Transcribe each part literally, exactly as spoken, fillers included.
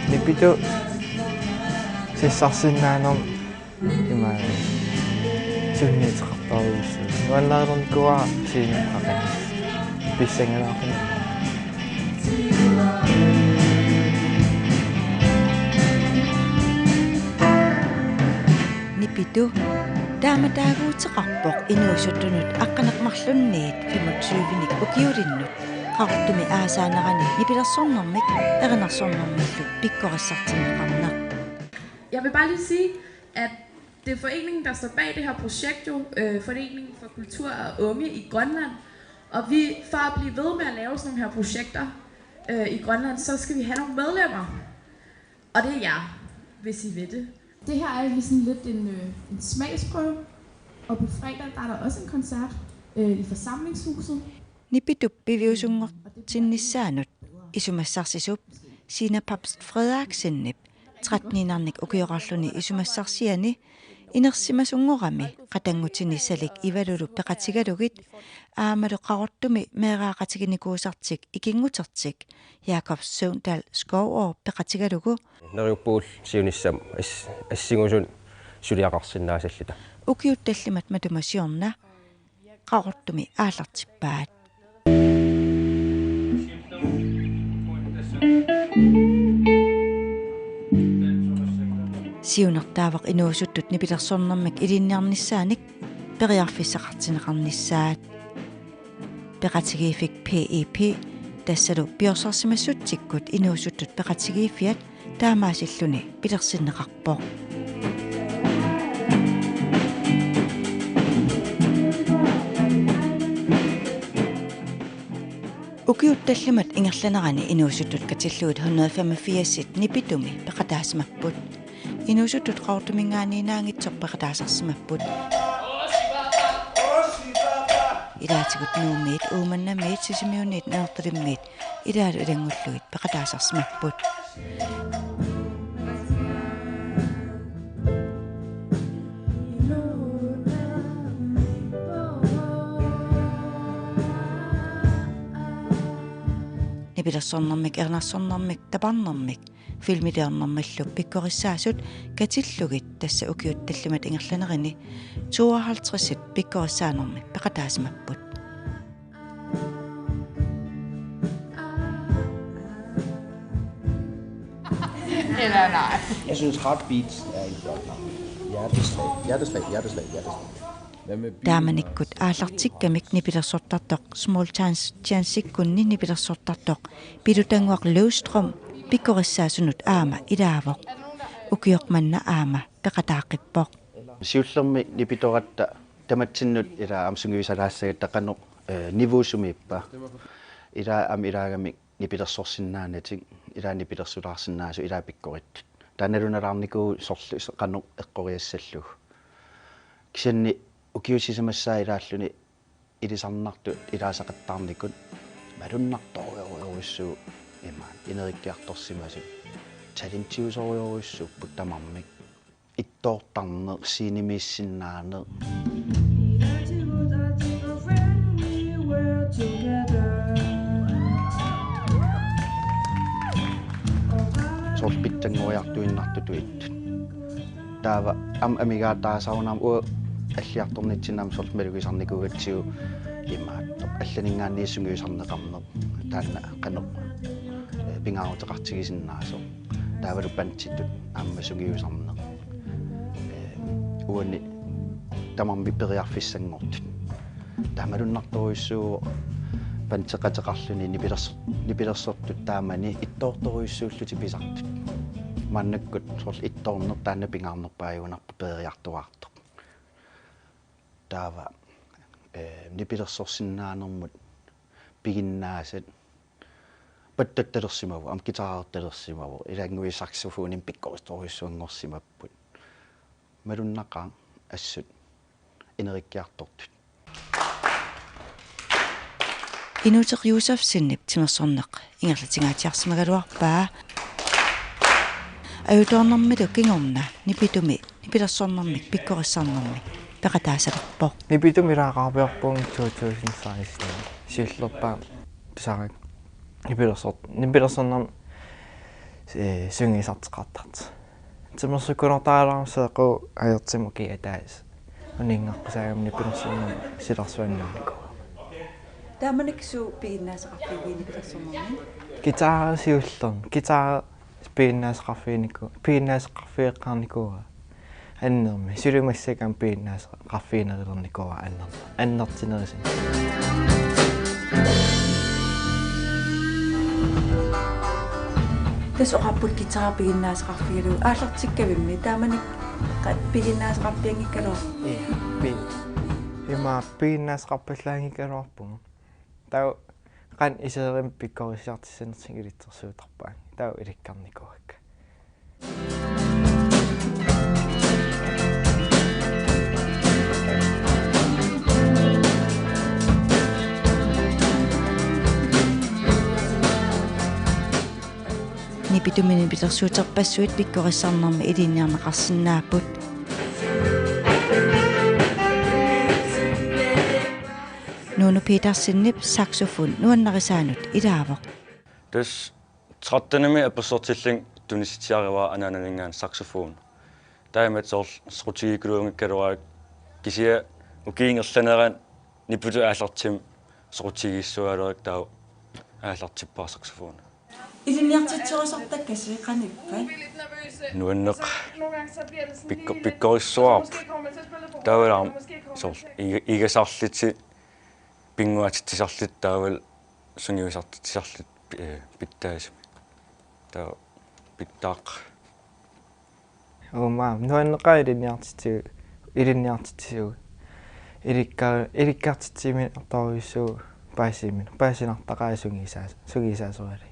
Nipitu sassarsinnaanermut ima sunniuteqartarujussuuvoq. Nuannarnikuuara sceneqqaqani. Pissanganarpoq. Nipitu taama taaguuteqarpoq inuusuttunut aqqaneq-marlunniit femogtyvenik ukiulinnut Qaqortumi aasaanerani nipilersornermik erinarsornermillu pikkorissartinneqarneq. Jeg vil bare lige sige, at det er foreningen, der står bag det her projekt, jo, øh, Foreningen for Kultur og Unge i Grønland. Og vi, for at blive ved med at lave sådan nogle her projekter øh, i Grønland, så skal vi have nogle medlemmer. Og det er jer, hvis I vil det. Det her er jo sådan lidt en, øh, en smagsprøve, og på fredag der er der også en koncert øh, i forsamlingshuset. Nipitup piviusunngortinnissaanut isumassarsisup Sina Pabst Frederiksenip tretteniinnarnik ukioqarluni isumassarsiani inersimasunngorami qatanngutini Salik Ivalulu peqatigalugit aammalu Qaqortumi meeraaqatiginikuusartik ikinngutertik Jakob Søvndal Skovgaard peqatigalugu. Neriuppugut siunissami as-, assingusuni suliaqarsinnaasalluta. Ukiut tallimat matuma siorna Qaqortumi aallartippaat. Siunertaavoq inuusuttut nipilersornermik ilinniarnissaanik periarfissaqartinneqarnissaat. Peqatigiiffik P E P tassalu piorsaarsimassutsikkut inuusuttut peqatigiiffiat taamaasilluni pilersinneqarpoq. Ukiut tallimat ingerlanerani inuusuttut katillugit hundrede femogfirs Nipitumi peqataasimapput. Inuusuttut Qaqortuminngaanniinnaanngitsoq peqataasarsimapput. Ilaatigut Nuummiit, Uummannamiit, Sisimiuniit, Nanortalimmiit ilaalu ilanngullugit peqataasarsimapput. Nipilersornermik, erinarsornermik, taparnermik, filmiliornermillu pikkorissaasut katillugit tassa ukiut tallimat ingerlanerini tooghalvtreds pikkorissaanermik peqataasimapput. Eller nej. Jeg synes, Heartbeats er en flot navn. Hjerteslag, hjerteslag, hjerteslag, hjerteslag. Hvad med bilen? Taamanikkut aallartikkamik nipilersortartoq Small Chance Chanceikkunni nipilersortartoq Pilutannguaq Løvstrøm pikkorissaasunut aamma ilaavoq. Ukioq manna aamma peqataaqqippoq. Siullermik nipitoratta tamatsinnut ila aamma sungiusalaassagitta qanoq, eh, nivuusumiippa. Ila aamma ilaagamik nipilersorsinnaanatik, ila nipilersulaarsinnaasut ila pikkorittut. Taanna nalunalaarnikuuvoq sorleq qanoq eqqoriassallugu. Kisianni ukiut sisamassaat ilaalluni ilisarnartut ilaasaqattaarnikut malunnartorujorujussuuvoq imaat ineriartorsimasut. Talentiusorujorujussuupput tamarmik. Ittoortarneq, scenemiissinnaaneq. Soorlu pitsanngoriartuinnartutut ittut. Taava aamma amigaataasarunarpoq uanga alliartornitsinni aamma soorlu malugisarnikuugatsigu imaattoq allaninngaanniit sungiusarneqarneq. Taanna qanoq, eh, pingaaruteqartigisinnaasoq. Taavalu banditut aamma sungiusarneq. Eh, uani tamarmik periarfissanngortut. Taamalu malunnartorujussuuvoq bandeqateqarluni nipilers-, nipilersortut taamani ittoortorujussuullutik pisartut. Maannakkut soorlu ittoorneq taanna pingaarnerpaajugunarpoq peroriartuaartoq. Taava, eh, nipilersorsinnaanermut piginnaasat pattattalersimavoq, aamma guitarertalersimavoq, ilannguit saxofonimik pikkorissorujussuanngorsimapput. Malunnaqaaq assut ineriartortut. Inuuteq Josefsenip timersorneq ingerlatingaatsiarsimagaluarpaa. Ajutoornermilu kingorna Nipitumi nipilersornermik pikkorissarnermik peqataasalerpoq. Nipitumi ilaqarpiarpunga two thousand sixteen. Siullerpaamik pisariaqarpunga nipilersor-, nipilersornermi, eh, sungiusartoqartartoq. Timersornertaraluarama seeqquup ajortumik ukiup ataatsip uninngaqqusaagamik nipilersornermi silarsuannarnikuuara. Taamanikkut suut piginnaasaqarfigiviuk nipilersornermi? Guitar siullermik, guitar piginnaasaqarfiginikuu-, piginnaasaqarfigeqqaarnikuuara annermik, suli massakkut aamma piginnaasaqarfiginerulernikuuara anner-, annertunerusumik. Tassa oqarput guitar piginnaasaqarfigalugu aallartikkavimmi, taamanikkut qa-, piginnaasaqarfianngikkaluar-? Ii, pi-, ima piginnaasaqarpallaanngikkaluarpunga. Taava qanoq iserimik pikkorissartissanertik ilitsersuutarpaat. Taava ilikkarnikuuakka. Nipitumi nipilersuuterpassuit pikkorissarnermi ilinniarneqarsinnaapput. Nuunu Petersenip saxofon nuannarisaanut ilaavoq. Tassa tretten-imi apersortillunga tunisitsiarivara anaananinngaanniit saxofon. Taamaammat soorlu soqutigiikkaluanngikkaluarakkit, kisianni ukiup ingerlanerani nipitut aallartimmik soqutigiissuarakkit taava aallartippara saxofon. Ilinniartitserisortakkasi qanippat? Nuanneq pikko-, pikkorissuarput. Taavalu aamma soorlu iga-, igasarlutik pinnguaatitsisarlutik taavalu sungiusartitsisarlutik pi-, eh, pitsaasumik. Taava pitsaaneq. Uuma, nuanneqaaq ilinniartitsigu-, ilinniartitsisugut. Ilikka-, ilikkartitsiminartorujussuuvoq paasimin-, paasinartaqaaq sungiusaas-, sungiusaasoralugu.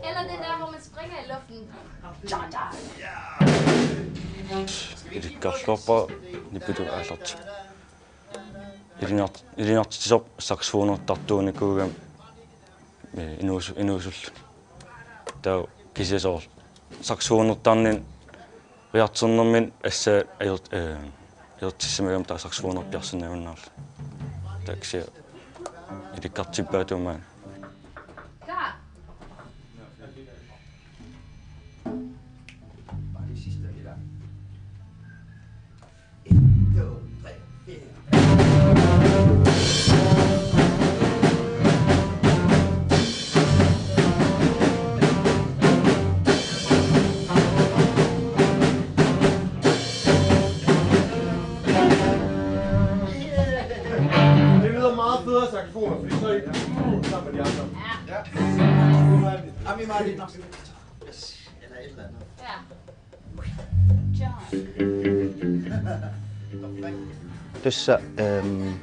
Eller den der, hvor man springer i luften. Ilikkarluarpara nipitut aallartippoq. Ilinniart-, ilinniartitsisoq saxofonertartuunikuugami, eh, inuusu-, inuusullutik. Taava kisianni soorlu saxofonertarnini ujartornermini assaat ajor-, eh, ajortissimagami taava saxofonerpiarsinnaajunnaarlugu. Taava kisianni ilikkartippaat tuumaana. Det lyder meget federe saxofoner, fordi så er I sammen med de andre. Ja. Jamen, I er meget lidt nok. Yes. Eller et eller andet. Ja. Tassa, ehm,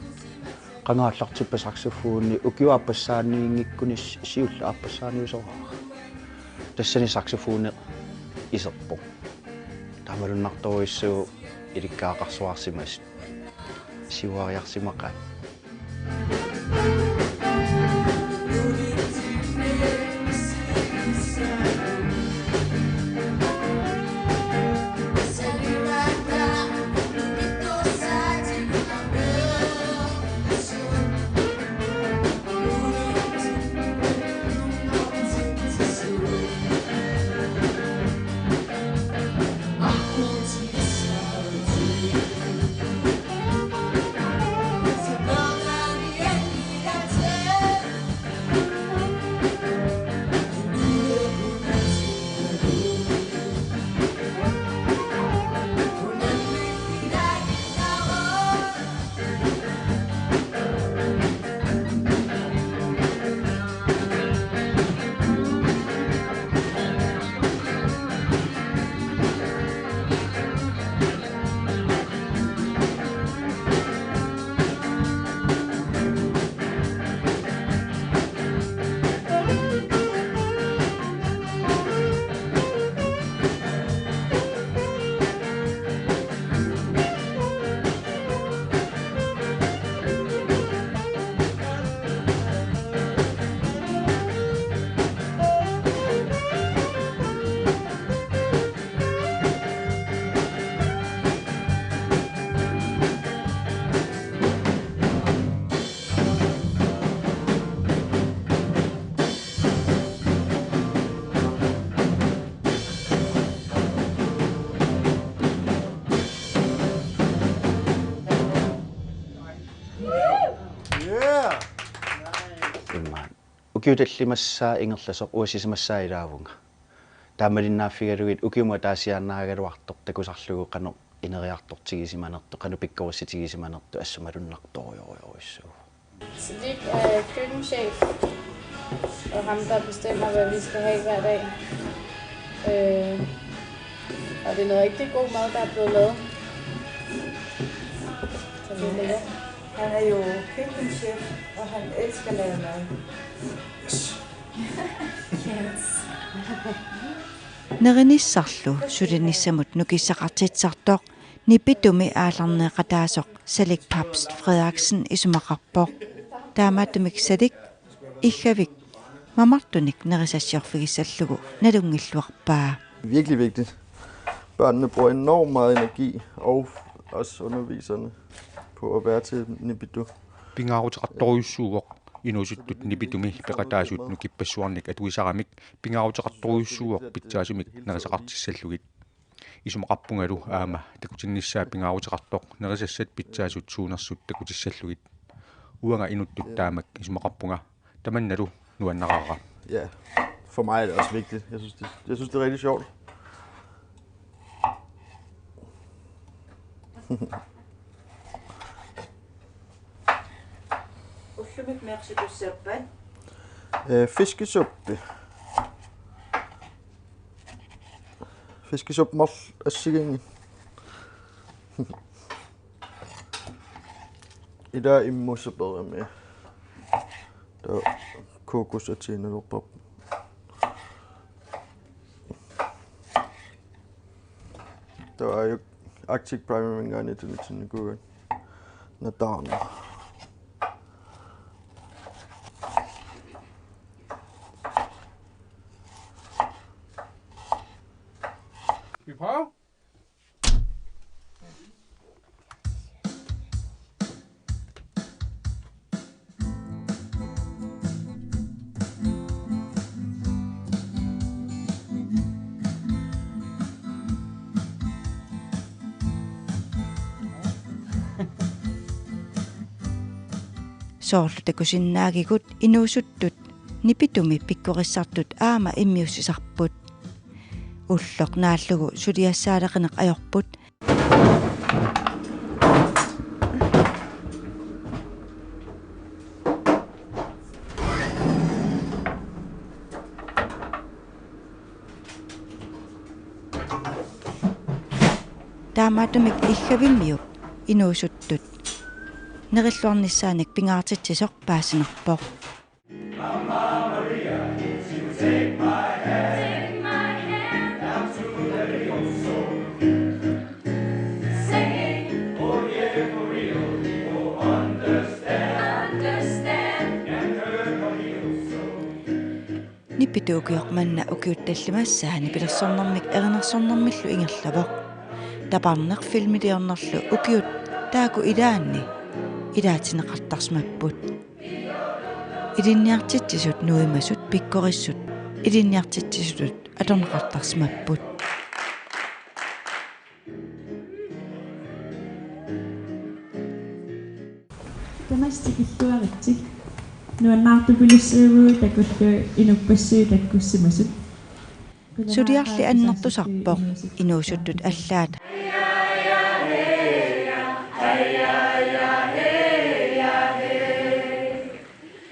qanoq aallartippat saxofoni ukiup aappassaaniinngikkuni si-, siulleq aappassaaniusoraara. Tassani saxofoni iserpoq. Taamalunnartorujussuuvoq ilikkagaqarsuarsimasut. Siuariarsimaqaat. Ukiut tallimassaat ingerlasoq uassisimassaat ilaavunga. Taamalinnaaffigalugit ukiumut ataasiaannaragaluartoq takusarlugu qanoq ineriartortigisimanersoq, qanoq pikkorissutigisimalersut assut malunnartorujorujussuuvoq. Sadiq er køkkenchef, og ham, der bestemmer, hvad vi skal have hver dag. Øh, og det er noget rigtig god mad, der er blevet lavet. Så det er lækkert. Han er jo køkkenchef, og han elsker at lave mad. Yes. Yes. Nerinissarlu sulinissamut nukissaqartitsisartoq Nipitumi aallarneqataasoq Salik Pabst Frederiksen isumaqarpoq. Taamaattumik Salik Iggavik mamartunik nerisassiorfigissallugu nalunngilluarpaa. Virkelig vigtigt. Børnene bruger enormt meget energi, og også underviserne, på at være til Nipitu. Pingaaruteqartorujussuuvoq inuusuttut Nipitumi peqataasut nukippassuarnik atuisaramik pingaaruteqartorujussuuvoq pitsaasumik nerisaqartissallugit. Isumaqarpungalu aamma takutinnissaa pingaaruteqartoq nerisassat pitsaasut suunersut takutissallugit. Uanga inuttut taamak isumaqarpunga, tamannalu nuannaraara. Ja, for mig er det også vigtigt. Jeg synes, det, jeg synes, det er rigtig sjovt. Ullumi meersitussappat? Øh, fiskesuppe. Fiskesuppe mål assigiinngilaq. Ila immuussaperiarami. Taava kokos atiinnarpap. Taava aajuku Arctic Primer-minngaanniit tunitsinikuugatta. Nataarna. Vi prøver. Soorlu takusinnaagigut inuusuttut Nipitumi pikkorissartut aamma immiussisarput. Ulloq naallugu suliassaaleqineq ajorput. Taamaattumik Iggavimmiup inuusuttut nerilluarnissaanik pingaartitsisoq paasinarpoq. Nipitu ukioq manna ukiut tallimassaat nipilersornermik erinersornermillu ingerlavoq. Taparneq filmiliornerlu ukiut taakku ilaanni ilaatinneqartarsimapput. Ilinniartitsisut nuimasut pikkorissut ilinniartitsisutut atorneqartarsimapput. Tamassi tikilluaritsi. Nuannaartupilussuuvugut takullugu inuppassuit takkussimasut. Suliarli annertusarpoq inuusuttut allaat.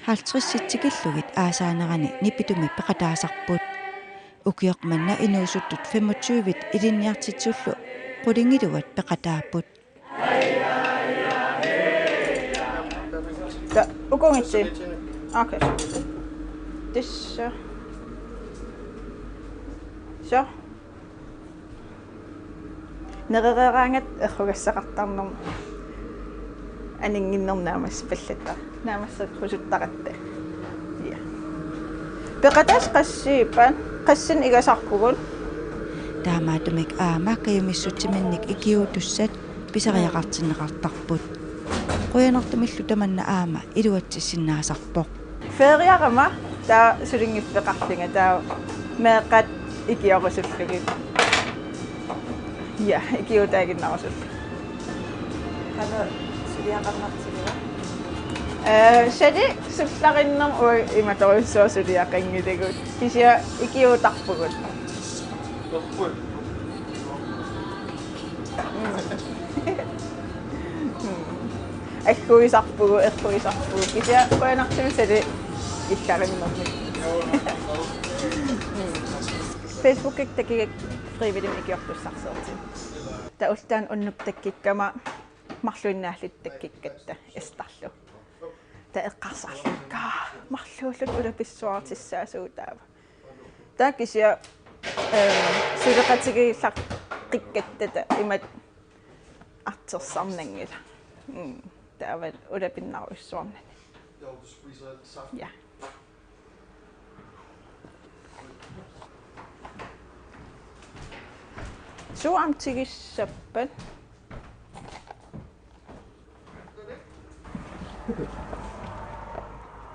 Halvtredsit tikillugit aasaanerani Nipitumi peqataasarput. Ukioq manna inuusuttut femogtyvit ilinniartitsisullu qulingiluat peqataapput. Ja, ukungitsi. Okay. Tassa. Så. Nerereeraangat errugassaqartarnermut aninnginnermut naammassippallatta. Naammasseqqusuttaratta. Ja. Peqataasut qassiippat, qassinik igasarpugut. Taamaattumik aamma kajumissutsiminnik ikiuutussat pisariaqartinneqartarput. Qujanartumillu tamanna aamma iluatsissinnaasarpoq. Feeriarama taava sulinngiffeqarlunga taava meeqqat ikiorusullugit. Ja, ikiuutaaginnarusullugit. Qanoq suliaqarnartigiva? Eh, sali sullarinnarmat uagut imatorujussuaq suliaqanngilagut. Kisianni ikiuutarpugut. Agguisarpugut, erruisarpugut. Kisianni qujanartumik sali illarinnarmik. Facebookimi takigakku frivilligimik ikiortussarsiortinik. Taava ulloq taanna unnukkut takkikkama marluinnaallutik takkikkatta Esterlu. Taava eqqarsarlunga marluulluta ulapissuartissaasugut taava. Taava kisianni, eh, suleqatigiillaqqikkatta imatut artorsarnanngilaq. Mm. Taava ulapinnarujussuarnani. Ja. Suut aamma tigussappata.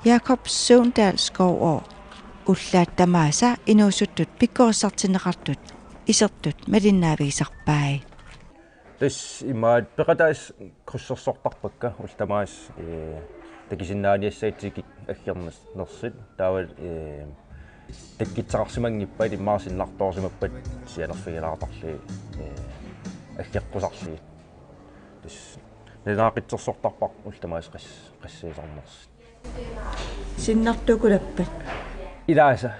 Jakob Søvndal Skovgaard ullaat tamaasa inuusuttut pikkorissartinneqartut isertut malinnaavigisarpai. Tassa imaat peqataasut krydsersortarpakka ullut tamaasa, ee, takusinnaaniassaat tikit aggernersut. Taava, ee, takkuttoqarsimanngippat immaqa sinnartoorsimappat sianerfigilaartarlugit, ee, aggeqqusarlugit. Tassa nalunaaqqutsersortarpara ullut tamaasa qas-, qassuusarnersut. Sinnartukulappat? Ilaasa.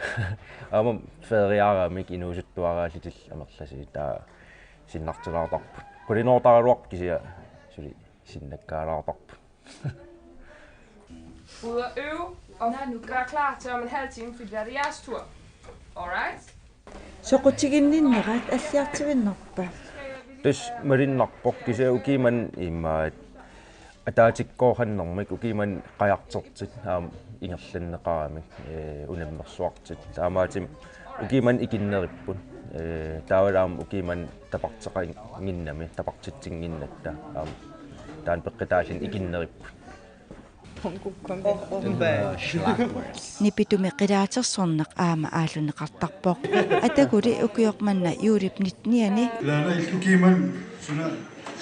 Aamma feriaaramik inuusuttuaraallutillu amerlasuut taava sinnartulaartarput. Qulinortaraluarpoq kisianni suli sinnakkaalaartarput. Ud og øve, og gør klar til om en halv time, fordi der er det jeres tur. Alright? Soqutiginninnerat alliartuinnarpa? Tassa malunnarpoq kisianni ukiumut imaat ataatsikkooqannermik ukiumut qajartortut aamma ingerlanneqaramik, ee, unammersuartut. Taamaattumik ukiumut ikinneripput. Ee, taavalu aamma ukiumut taparteqannginnami, tapartitsinnginnatta aamma taanna peqqutaalluni ikinneripput. Nipitumi qilaatersorneq aamma aallunneqartarpoq. Ataguli ukioq manna juulip nittenianni Laana illukiiman suna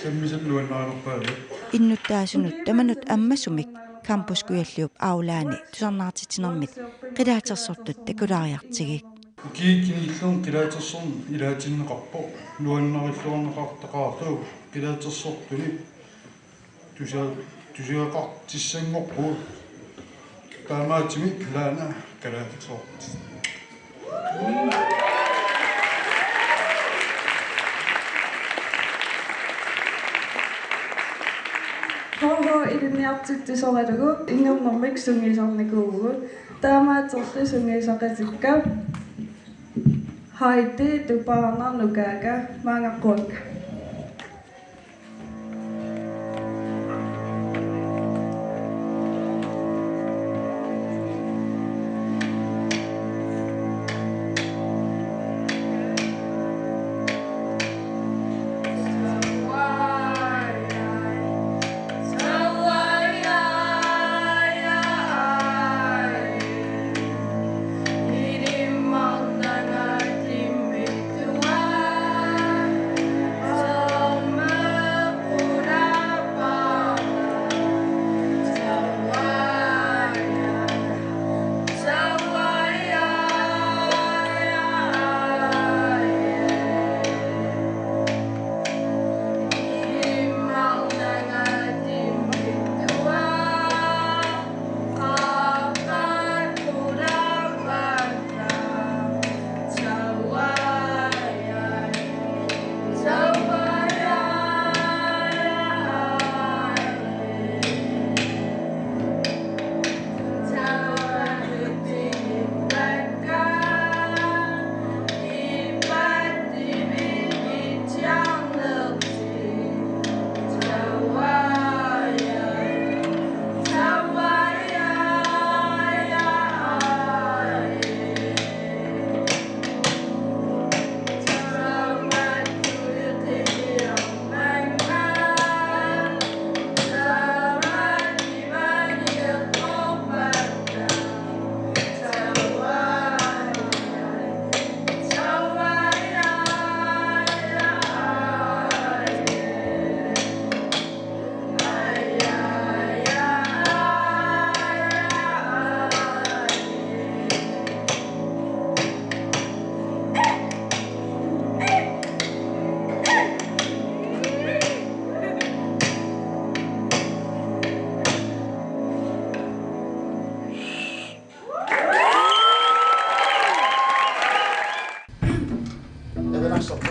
sammisaluannaarpaalu. Innuttaasunut tamanut ammasumik Campus Kujalliup aulaani tusarnaartitsinermit qilaatersortut takulaariartigik. Ukiut kingullerni qilaatersorneq ilaatinneqarpoq. Nuannarilluarneqartaqarpoq qilaatersortuni. Tusa-, tusagaqartussanngorpugut. Taamaattumik Laana kalaallit soorlu. H H ilinniartittusoralugu ingerlanermik sungiusarnikuuvugut. Taamaattorli sungiusaqatikka Heidi Tupaarnarnukaaga maangaqqukka.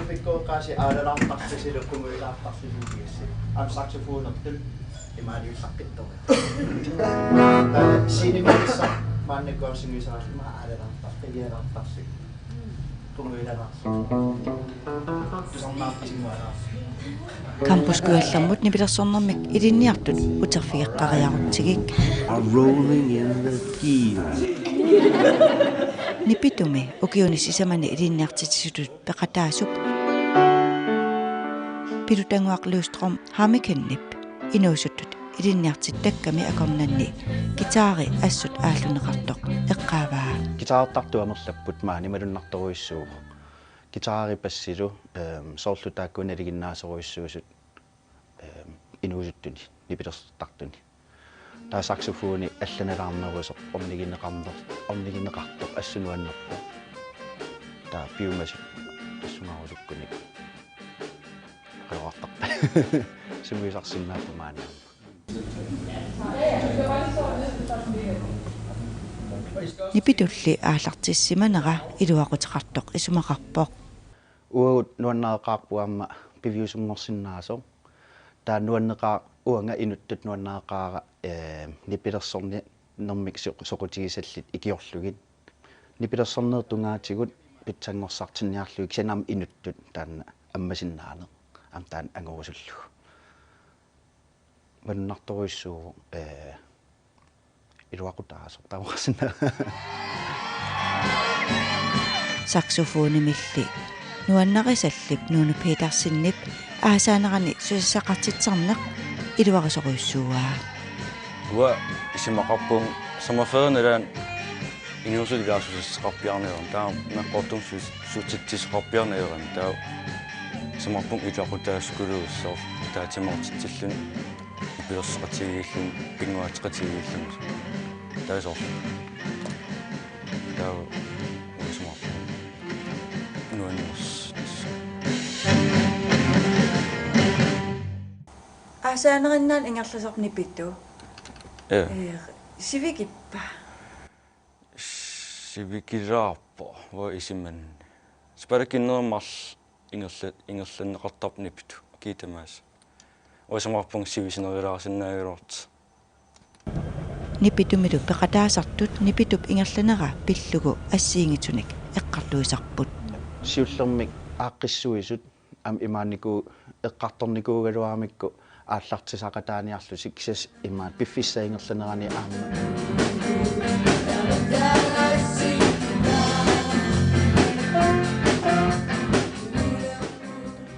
Pikkoqqaasi aalalaartarsilu, qungujulaartarsilu kiassi. Aamma saxofonertut imaaliullaqqittoq. Taava scenemik maannakkut sungiusaraallunga aalalaartarsi, qivialaartarsi, qungujulaartarsi. Tusarnaartisimualaarsi. Campus Kujallermut nipilersornermik ilinniartut uterfigeqqariarutsigik. Are rolling in the gear. Nipitumi ukiuni sisamani ilinniartitsisutut peqataasup Pilutanguaq Løvstrøm Hammekenip inuusuttut ilinniartitut takkami akornanni guitari assut aallunneqartoq eqqaavaa. Guitarertartut amerlapput maani malunnartorujussuuvoq. Guitari bassilu, ehm, soorlu taakku nalinginnaasorujussuusut, ehm, inuusuttuni, nipilersortartuni. Taava saxofoni allanalaarnerusoq ornigineqarner-, ornigineqartoq assut nuannerpoq. Taava piumasut tassungarusukkunik. Qajorartarpa. Sungiusarsinnaapput maani aamma. Nipitulli aallartissimanera iluaquteqartoq isumaqarpoq. Uagut nuannareqaarput aamma piviusunngorsinnaasoq. Taava nuanneqaaq uanga inuttut nuannareqaara, ee, nipilersornermik soq-, soqutigisallit ikiorlugit. Nipilersorneq tungaatigut pitsanngorsartinniarlugit kisianni aamma inuttut taanna ammasinnaaneq. Aamma taanna angorusullugu. Malunnartorujussuuvoq, ee, iluaqutaasoq taamaasinna. Saxofonimilli nuannarisallip Nuunu Petersenip aasaanerani susassaqartitsisarneq iluarisorujussuuaa. Uanga isumaqarpunga sommerferie nalaani inuusutut ilaa susassaqarpiarneq ajorami. Taava meeqqortumik sus-, susassaqarpiarneq ajorami. Taava isumaqarpunga iluaqutaasukuluusoq taava timoortitsilluni. Pilersoqatigiilluni, pinnguaateqatigiilluni. Taava soorlu. Taava isumaqarpunga nuannersoq. Aasaanerannut ingerlasoq Nipitu. Ja. Ee, sivikippa? Sivikilaarpoq, uanga isumanni. Sparakinnermar ingerla-, ingerlanneqartarpoq Nipitu. Kiitamaas. Uanga isumaqarpunga sivisunerulaarsinnaagaluartoq. Nipitumilu peqataasartut Nipitup ingerlanera pillugu assigiinngitsunik eqqartuisarput. Siullermik aaqqissuisut aamma imaanniku eqqartornikuugaluaramikku aallartisaqataaniarlutik kisianni imaat piffissap ingerlanerani aamma.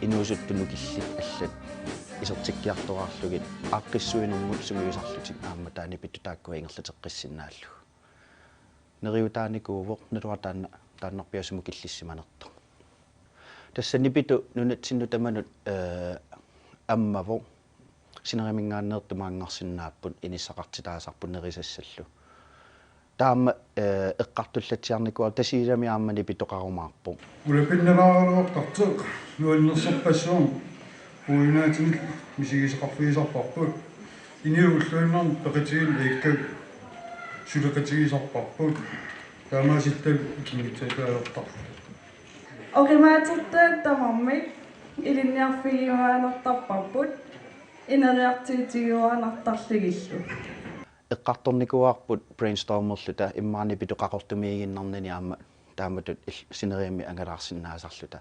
Inuusuttut nukillit allat isertikkiartoraarlugit aaqqissuinermut sungiusarlutik aamma taanna Nipitut taakkua ingerlateqqissinnaallugu. Neriutaanikuuvoq, naluara taanna, taannarpiaq sumut killissimanersoq. Tassa Nipitu nunatsinnut tamanut, ee, ammavoq, sinerimingaanneertut maanngarsinnaapput, inissaqartitaasarput nerisassallu. Taama, ee, eqqartullatsiarnikuuara Tasiilami aamma Nipitoqarumaarpoq. Ulapinnalaaraluartartoq nuannersorpassuarnik puiunaatinik misigisaqarfigisarparput. Inuit ulluinnarni peqatigiinni ikka suleqatigisarparput. Taamaasilluni ikinngitsoortarput. Oqimaatsittuat tamarmik ilinniarfigiuaannartarparput. Ineriartuutigiuaannartarlugillu. Eqqartornikuuarput brainstormerluta immaqa Nipitoqaqortumiiginnarnani aamma taamatut il-, sineriammi angalaarsinnaasarluta.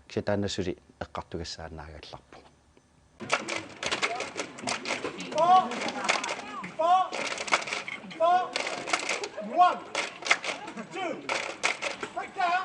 Kisianni taanna suli eqqartugassaannaagallarpoq. Four, four, four, one, two, break down.